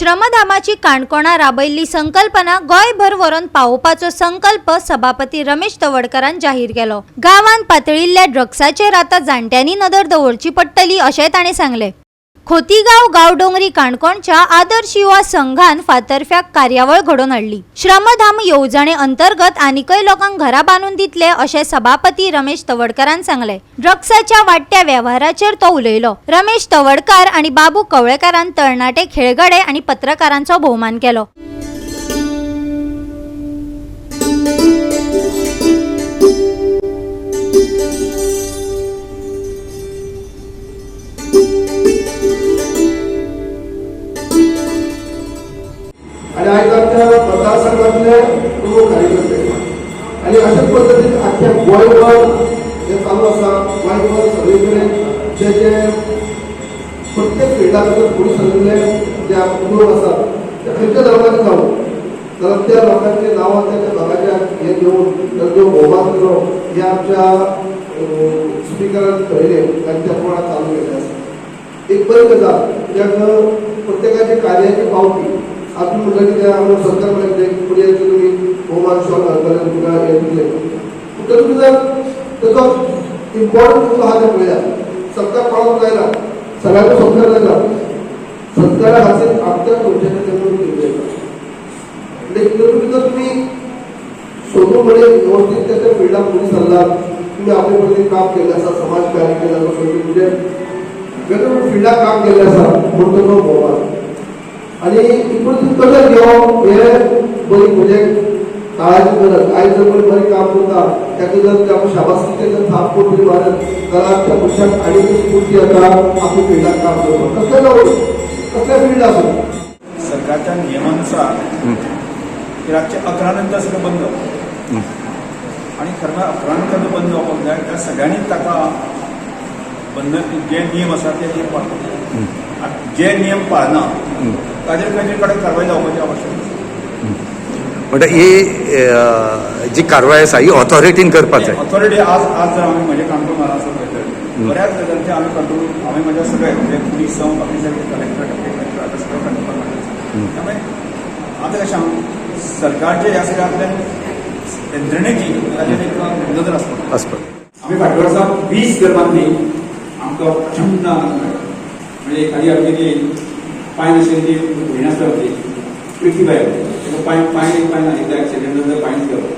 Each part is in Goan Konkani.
श्रमधामाची काणकोणा राबयल्ली संकल्पना गोंयभर व्हरून पावोवपाचो संकल्प सभापती रमेश तवडकारान जाहीर केलो. गांवांत पातळिल्ल्या ड्रग्साचेर आतां जाणट्यांनी नदर दवरची पडटली अशेंय ताणें सांगलें. खोतीगांव गांवडोंगरी काणकोणच्या आदर्श युवा संघान फातर्फ्याक कार्यावळ घडोवन हाडली. श्रमधाम येवजणे अंतर्गत आनिकय लोकांक घरां बांदून दितले अशें सभापती रमेश तवडकारान सांगलें. ड्रग्साच्या वाडट्या वेव्हाराचेर तो उलयलो. रमेश तवडकार आनी बाबू कवळेकारान तरणाटे खेळगडे आनी पत्रकारांचो भोवमान केलो. आणि आयज आमच्या मतदारसंघातले प्रमुख कार्यकर्ते आणि अशाच पद्दतीन आख्या गोंयभर हे चालू आसा. गोंयभर सगळे कडेन जे जे प्रत्येक फिल्डा भितर फुडें सरिल्ले जे लोक आसात ते खंयच्या धर्माचे जावं, जाल्यार त्या लोकांचे नांवां त्या भागाच्या हे घेवन तांचो भोवमान करप हे आमच्या स्पिकरान थरयलें आनी त्या प्रमाणे चालू केल्लें आसा. एक बरी गजाल, कित्याक प्रत्येकाचे कार्याची पावती आमी म्हणटा कितें, आमी सरकार म्हणलें कितें, फुडें तुमी भोवमान शॉल घालतले, तुमकां हें दितले, पूण तुमी जर तेचो इम्पॉर्टन्स जो आहा तें पळयात. सत्कार कोणाक जायना, सगळ्यांचो सत्कार जायना. सत्कारा खातीर आमच्या मनशाचें तें केल्लें. म्हणजे तुमी जर तुमी सोदून म्हणजे व्यवस्थीत त्या फिल्डाक फुडें सरलात, तुमी आपले पद्दतीन काम केल्लें आसा, समाज कार्य केलें आसा, म्हणजे वेगवेगळ्या फिल्डाक काम केल्लें आसा म्हणून तो भोवमान आनी इतून कदर घेवप हे बरी म्हणजे काळाची गरज. आयज जर कोणी बरें काम करता ताका जर आपण शाबासकीचे जर थाप कोण तरी मारत जाल्यार त्या मनशाक आनी स्फूर्ती येता आपल्या फिल्डाक काम करपाक, कसलें जावं, कसलें फिल्ड आसूं. सरकारच्या नियमानुसार की रातचे 11 नंतर सगळें बंद जावप आणि खरें म्हळ्यार 11 नंतर जो बंद जावपाक जाय त्या सगळ्यांनी ताका बंद जे नियम आसा ते नियम पाळपाक जाय. जे नियम पाळना ताजेर खंयचे कडेन कारवाय जावपाची आवश्यक आसा. म्हणटा ही जी कारवाय आसा ही ऑथॉरिटीन करपाक जाय. ऑथॉरिटी आज आज जर आमी म्हजे काणकोण म्हालांत पळयतले बऱ्याच गजालींचे आमी कंट्रोल आमी म्हज्या सगळे म्हणजे पुलीस जावं बाकी सगळे कलेक्टर कलेक्टर आतां सगळे कंट्रोल त्यामुळे आतां कशें आहा, सरकारचे ह्या सगळ्यांतल्यान यंत्रणेची ताजेर एक नदर आसपाक. आसपाक. आमी फाटल्या वर्सा 20 घर बांदली, आमकां प्रचंड आनंद मेळ्ळो. म्हणजे एखादी आमची ती पांय नाशिल्ली ती भयण आसता आमची पृथ्वीबाय, ताका पांय पांय एक पांय ना, एकदा एक्सिडंट जावन पांयच गेलो,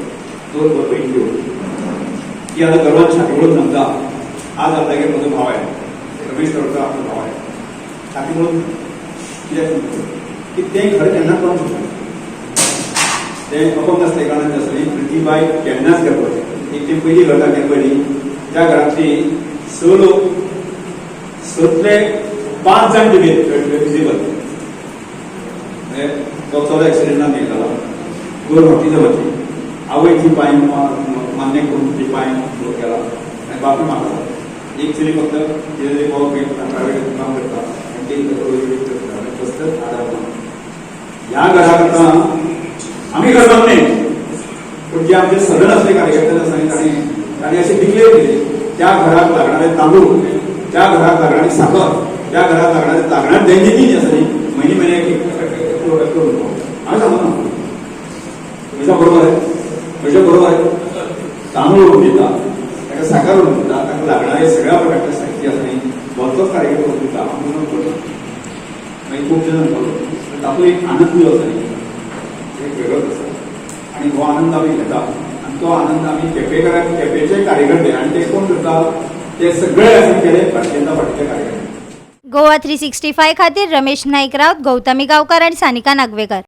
दोन बहीण घेवन ती आतां गर्वान छाती म्हणून सांगता, आज आपल्यागेर म्हजो भाव आहे, रमेश तवडकर आपलो भाव आहे. छाती म्हणून कित्याक सांगता की तें खरें केन्नाच जावंक शकना. तें अपंग आसले कारणान आसली पृथ्वीबाय केन्नाच करपाचें. एक ती पयली घर तांगेर पयली त्या घरांतली 6 लोक, 6तले 5 जाण डिजेबल. म्हणजे तो चलो एक्सिडेंटान गेला, गोर ऑटिजमाची आवय ती पांय मान्य करून ती पांय केला आनी बापूय म्हाका एक चली फक्त तिजे प्रायवेट काम करता आनी ती करता कसलोच आदार ना ह्या घरा करता. आमी घर बांदले, पूण जे आमचे सदन असले कार्यकर्ते आसा तांणी तांणी अशें डिक्लेअर केले, त्या घराक लागणारे तांदूळ, त्या घराक लागणारी साखर, त्या घराक लागणारे लागणार दैनंदिन जे आसा न्ही म्हयने म्हयन्याक एक करून हांवें सांगू ना, म्हज्या बरोबर आहे, म्हज्या बरोबर आहे. तांदूळ व्हरून दिता ताका, साखर व्हरून दिता, ताका लागणारे सगळ्या प्रकारचे साहित्य आसा न्ही भलतोच कार्यक्रम करून दिता. हांव करता, मागीर खूब जाण म्हणटालो, तातूंत एक आनंद जो आसा न्ही एक वेगळोच आसा आनी हो आनंद आमी घेता आनी तो आनंद आमी केपेकारांक केपेचे कार्यकर्ते आनी ते कोण करता ते सगळे आसा केले भारतीय जनता पार्टीचे कार्यकर्ते. गोवा 365 खातीर रमेश नाईक राऊत, गौतमी गावकर आणि सानिका नागवेकर.